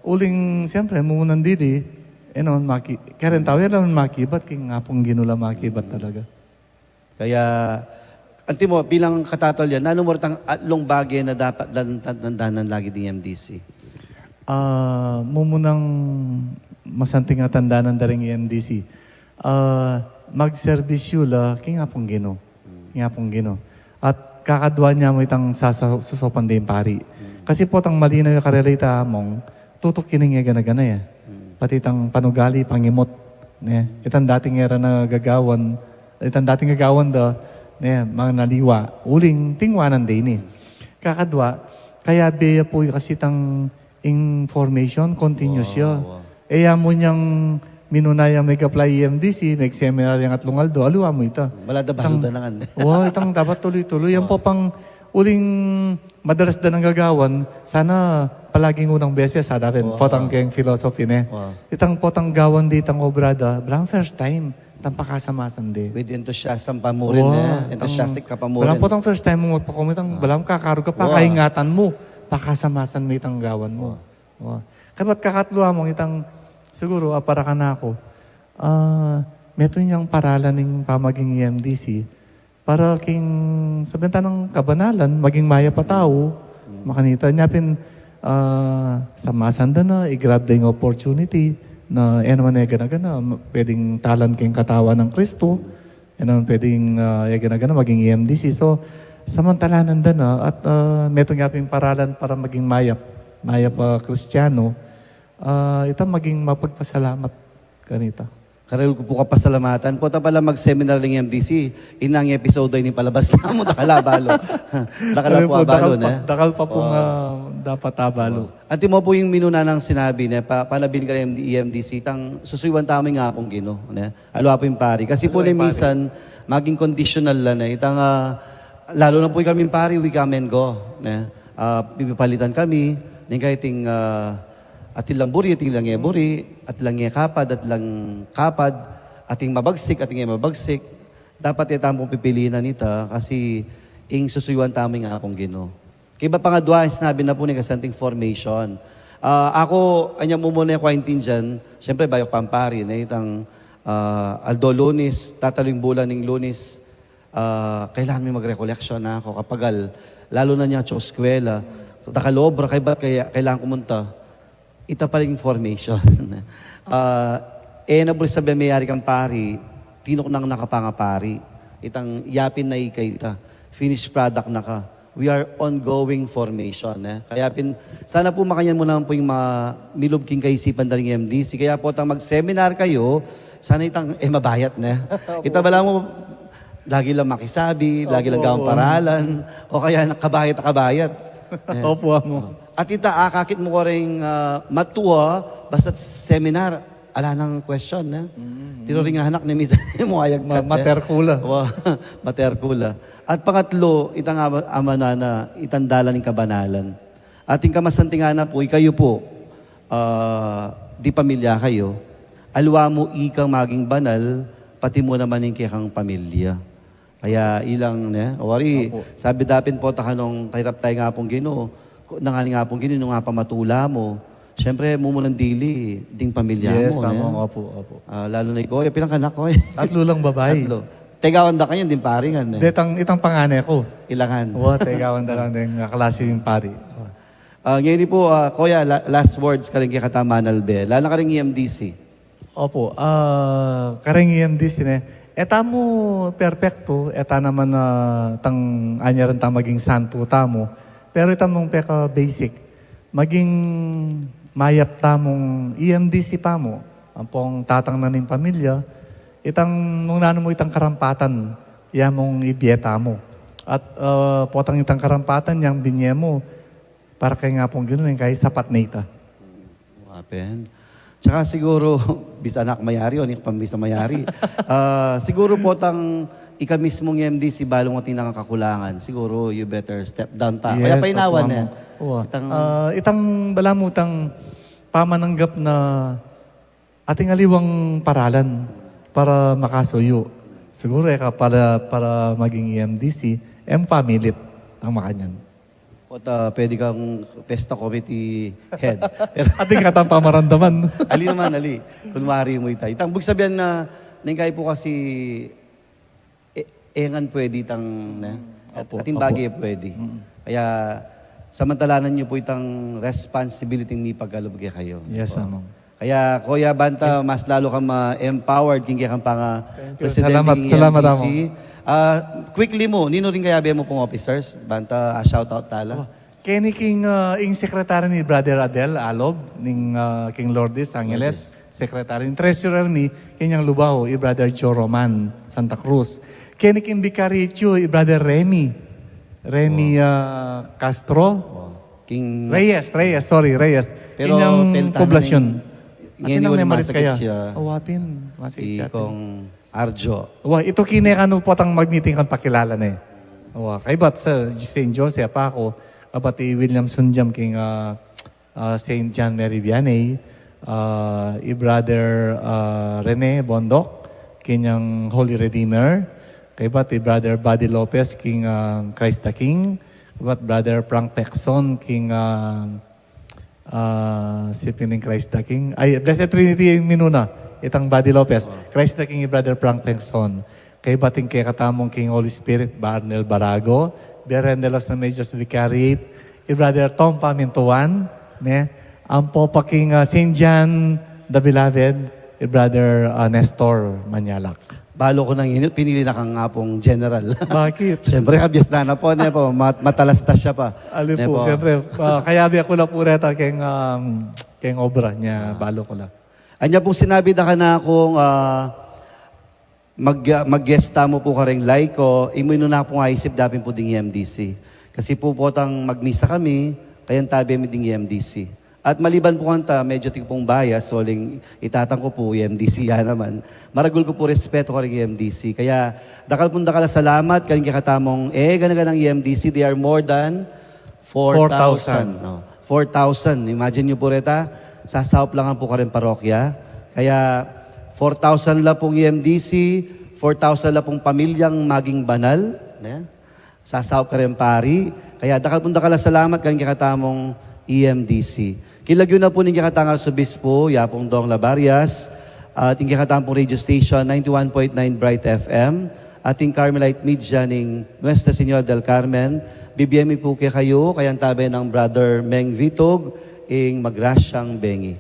Uling, siyempre, mumunan dili, e naman maki-, karen tau, e naman makibat, king Apung Ginu la makibat talaga. Kaya, antimo, bilang katataulian, nanu mu ritang atlung bage na dapat dan-, dan-, dandanan lagi ding M D C? Ah, mumunang masanting a tandanan da ring M D C. Ah, magserbisyu la king Apung Ginu. King Apung Ginu. At kakadwa nya mu itang sasa-, sasaupan ding pari. Kasi potang malinaw ya karela ita, Among, tutukin ing e gana-gana ya. Mm. Pati itang panugali, pangimut, ne? Itang dating e ra na gagawan, itang dating gagawan da, ne, manaliwa. Uling tingwanan da ini. Kakadwa, kayabe ya pu kasi itang ing formation, continuous ya. Wa, wa. E ya mu nyang minuna yang meg-apply M D C, meg-seminar yang atlung aldo, aliwa mu ita. Mala da balu itang, da na ngan. Wa, itang dapat tuloy-tuloy. Yan pu pang uling madalas da nang gagawan, sana palaging unang beses, ha, dapat potang keng philosophy, ne? Wow. Itang potang gawan ditang obra da, balang first time, itang pakasamasan de. With enthusiasm pa mu rin, ne? Wow, itang enthusiastic ka pa mu rin. Balang potang first time mu magpakomit, itang balang kakarga pa, kaingatan mu, pakasamasan mu itang gawan mu. Wow. Wow. Kaybat kakatlu, Among, itang, siguru, a para kanaku, ah, metung yang paralan ning pamaging E M D C, para king sabian ta nang kabanalan, maging mayap a tau, makanita nya pin, ah, samasan da na, i-grab da ing opportunity, na e naman e gana-gana, pwedeng talan king katawan nang Kristo, e naman pwedeng, ah, e gana-gana maging E M D C. So, samantalanan da na, at, ah, metung ya pin paralan para maging mayap, mayap a Kristiyanu, ah, ita maging mapagpasalamat kanita. Karel ku pu kapasalamatan. Pota pala mag-seminar ning M D C, inang episode ini palabas na mu, dakal a balu. Dakal a pu, abalu, ne? Dakal pa pu nga dapat abalu. Antimo pu ing minuna nang sinabi, ne, pa-, panabin ka ning E M D C, itang susuyuan tamu ing Apung Ginu, ne? Aliwa pu ing pari. Kasi pu, ne, minsan, maging conditional la, ne? Itang, ah, lalu na pu kaming pari, we come and go, ne? Ah, pipipalitan kami, ning kaya iting, ah, atin lang buri, atin lang e buri, atin lang e kapad, atin lang kapad, atin mabagsik, atin e mabagsik. Dapat e tamu pipilinan ita, kasi ing susuyuan tamu ing Apung Ginu. Kaybat pangadwa, sinabi na pu ning kasanting formation. Ah, aku, anya mu muna ku aintindian, siyempre, bayu ku pang pari, ne, itang, ah, aldo Lunes, tatalu ing bulan ning Lunes, ah, kailangan mi mag-recollection na aku, kapagal, lalu na nya atsu eskwela, dakal obra, kaybat kaya, kailangan ku munta. Ita pala ing formation. Ah, e na buri sabian meyari kang pari, tinuknang na ka pa nga pari. Itang yapin na ika ita, finished product na ka. We are ongoing formation, eh. Kaya pin, sana po makanyan mu naman po ing ma-, milub king kaisipan da ring M D C. Kaya po tang mag-seminar kayu, sana itang, eh, mabayat ne. Ita bala mu, lagi lang makisabi, lagi lang gawang paralan, o kaya nakabayat, nakabayat. Eh. Opo, amo. At ita, akakit mu ko ring, ah, matua, basta't seminar, ala nang question, eh. Pero ring anak ne, minsan, muayag ka, eh. Materkula. Wa, materkula. At pangatlo, itang ama, ama nana, itang dalan ning kabanalan. At ing kamasantinganan pu, ikayu pu, ah, di pamilya kayu, aliwa mu ikang maging banal, pati mu naman ing kekang pamilya. Kaya ilang, ne, wari, sabi dapin pu, takanung kahirap taya nga pung Ginu, nung nga pung Ginu, nung nga pamatula mu, siyempre, mumunang dili, ding pamilya mu, ne? Yes, tama, opo, opo. Ah, lalu na ikaw, ya, pilang anak ko, eh. Tatlu lang babai. Tatlu. Tegawan da kanyan, ding pari ngan, eh. Detang, itang pangane ku. Ilangan. Wa, tegawan da lang ding, ah, klase ning pari. Ah, ngeni pu, ah, Koya, la-, last words karing kekatang manalbe. Lalo na karing E M D C. Opo, ah, karing E M D C ne. E tamu perpektu, e ta naman, ah, tang anyaran tang maging santu tamu. Pero itamung peka-basic, maging mayap tamung E M D C pamu. Ampong tatang na ning pamilya, itang nung nanu mu itang karampatan, ya mung ibie tamu. At, ah, potang itang karampatan yang binie mu, para keng Apung Ginu, ing kai sapat na ita. Wa pin. Tsaka siguru, bisa anak mayari, o ni pambisa mayari. Ah, siguru potang ika mismung M D C, balu mu atin nang kakulangan, siguru you better step down pa. Kaya, yes, painawan, opo, ne? Amo. Wa. Itang, ah, itang balamu tang pamananggap na atin aliwang paralan para makasuyu. Siguru, e ka para, para maging E M D C, e mu pamilit ang makanyan. Ot, ah, pwede kang pesta committee head. Atin katang pamarandaman. Ali naman, ali. Kunwari mu ita. Itang bug sabian na, neng kai pu kasi, e, e ngan pwede itang, ne? Opo, atin opo. Bage pwede. Mm. Kaya, samantalanan yu pu itang responsibility mi pagkalub kekayu. Yes, Among. Kaya, Koya, banta mas lalu kang ma-empowered king kekang panga-, thank you, presidente, salamat, king salamat, E M D C. Among. Ah, quickly mu, ninu ring kayabe mu pung officers, banta, ah, shout out tala. Oh, keni king, ah, ing secretary ni Brother Adel Alob, ning, ah, king Lourdes, Angeles, Lourdes. Secretary. Ing treasurer mi, kenyang Lubao, i Brother Joe Roman, Santa Cruz. Keni king vicariochu, i Brother Remy. Remy, oh, ah, Castro. Oh. King Reyes, Reyes, sorry, Reyes. Pero kenyang peltanan poblasyon. Ngeni atin nang uli memalit masakit kaya. Siya. Awa pin, masakit i siya pin. Kong Arjo. Wa, itu kine kanu potang mag-meeting kang pakilala ne. Wa, kaybat sa Saint Joseph aku, kaybat i William Sunjam king, ah, ah, Saint John Mary Vianney, ah, i Brother, ah, Rene Bondoc, kenyang Holy Redeemer, kaybat i Brother Buddy Lopez king, ah, Christ the King, kaybat Brother Frank Pexon king, ah, ah, si pining Christ the King. Ay, Blessed Trinity ing minuna, itang Buddy Lopez. Oh. Christ the King, i Brother Frank Pexon. Kaybat ing kekatamung king Holy Spirit, Brother Arnel Barago, Beren de los Remedios Vicariate, i Brother Tom Pamintuan, ne? Ampo pa king, ah, Saint John the Beloved, i Brother, ah, Nestor Mañalac. Balu ku nang init, pinili na kang Apung General. Bakit? Siyempre, kabias na na pu, ne pu, mat-, matalastas ya pa. Ali pu, siyempre, ah, kayabe ku la pu reta keng, um, keng obra nya, ah, balu ku la. Anya pung sinabi da kanakung, ah, mag-, mag-guest tamu pu kareng Laiko, imu inuna pung aisip dapin pu ding E M D C. Kasi pu potang magmisa kami, kayantabe mi ding E M D C. At maliban pu kanta, medyo atin pung bias, uling itatang ku pu, E M D C ya naman. Maragul ku pu respetu karing E M D C. Kaya, dakal pung dakal a salamat karing kekatamung, e, gana-ganang E M D C, they are more than four thousand, four thousand, no? Four thousand. Imagine yu pu reta, sasaup la ngan pu kareng parokya. Kaya, four thousand la pung E M D C, four thousand la pung pamilyang maging banal, ne? Sasaup kareng pari. Kaya dakal pung dakal a salamat karing kekatamung E M D C. King lagyu na pu ning kekatang Arsobispo, i Apung Dong Labarias, at ing kekatang pung radio station, ninety-one point nine Bright F M, at ing Carmelite Media ning Nuestra Señora del Carmen, bibie mi pu kekayu, kayantabe nang Brother Meng Vitug, ing magrasyang bengi.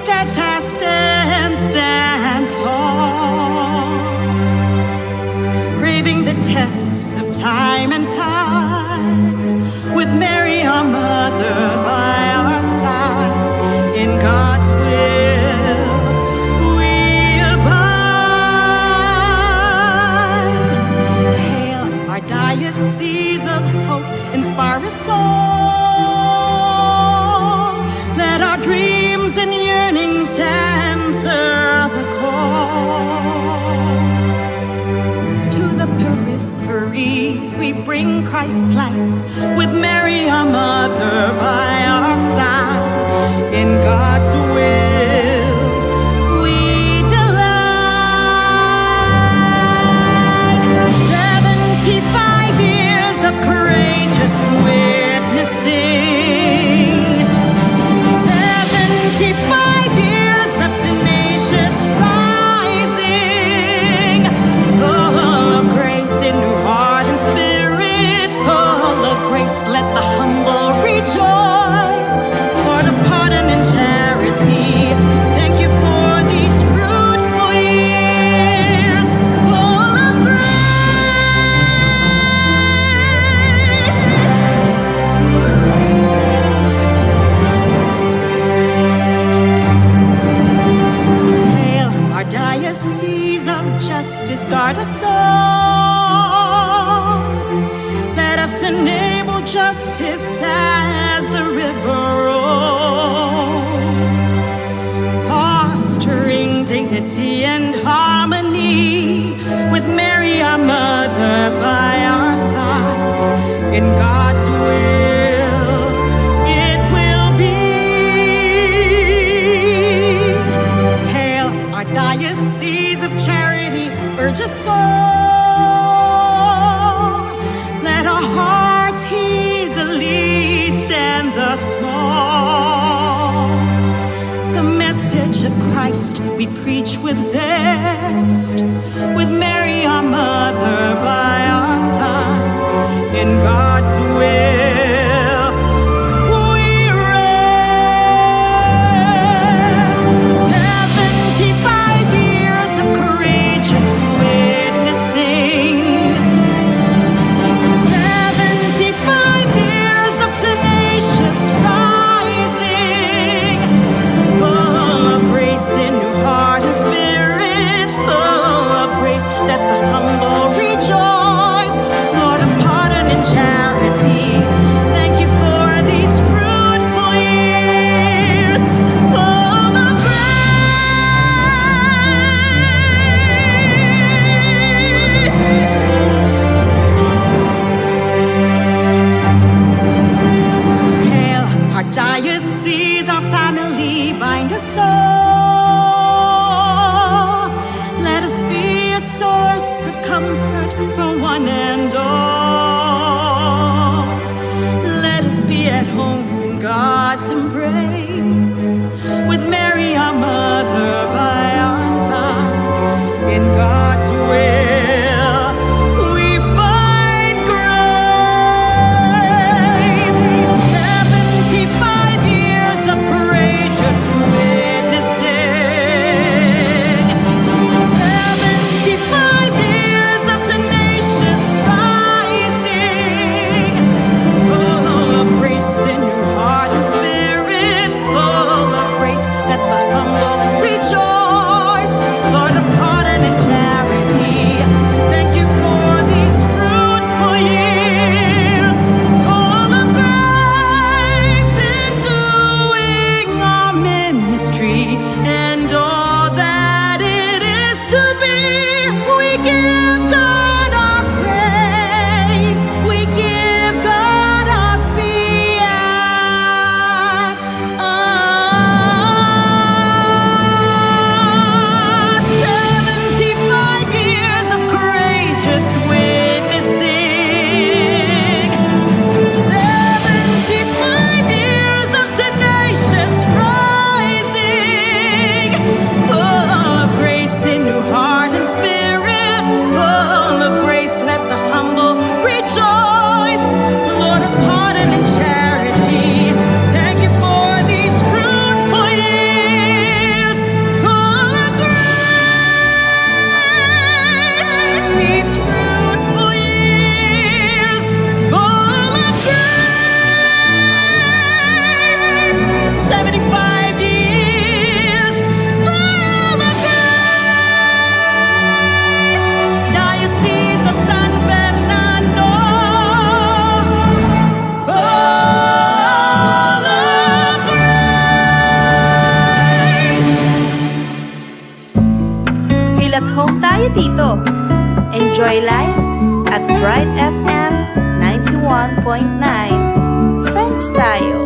Steadfast and stand tall, braving the tests of time and tide, with Mary our mother by our side. In God's will we abide. Hail our diocese of hope, inspire us all. Let our dreams and yearnings answer the call. To the peripheries we bring Christ's light, with Mary our mother by our side. In God's will we delight. Seventy-five years of courageous witnessing. Seventy-five years of tenacious rising. Full of grace in new heart and spirit. Full of grace, let the humble rejoice. Lord of pardon and charity, thank you for these fruitful years, full of grace. Hail our diocese of justice, guard us all. Let us enable justice as the river rolls, fostering dignity and harmony, with Mary our mother by our side. In God's will it will be. Hail our diocese of charity, urge us all. Let our hearts heed the least and the small. The message of Christ we preach with zest, with Mary our mother by our side. In God's will we rest. Seventy-five years of courageous witnessing. Seventy-five years of tenacious rising. Full of grace in new heart and spirit. Full of grace, let the humble rejoice. Lord of pardon and charity, At home tayo dito. Enjoy life at Bright F M ninety-one point nine. Friends tayo.